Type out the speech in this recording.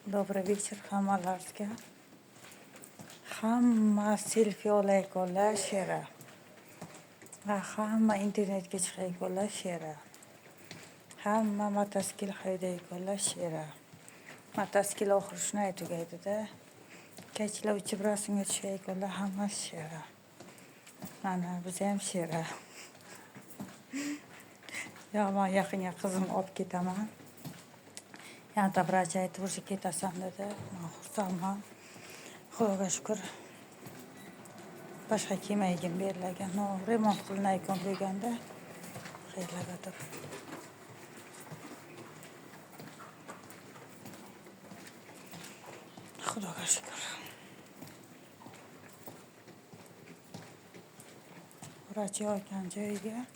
Добрый вечер hammalarga. Hamma selfi olayotganlar shera. Va hamma internetga chiqayotganlar shera. Hamma mototsikl haydayotganlar shera. Mototsikl oxiri shunday tugaydi-da. Kechlar uchib rasmga tushayotganlar hammasi shera. Mana biz ham shera. Yo, man yaqinga qizimni olib ketaman. Yana vrach aytdi, уже ketasan dedi. Man xursandman. Xudoga shukur. Boshqa kelmaygin bu yerlarga. Но, remont qilinayotgan bo'lganda qayerlargadir. Xudoga shukur. Vrach yotgan joyiga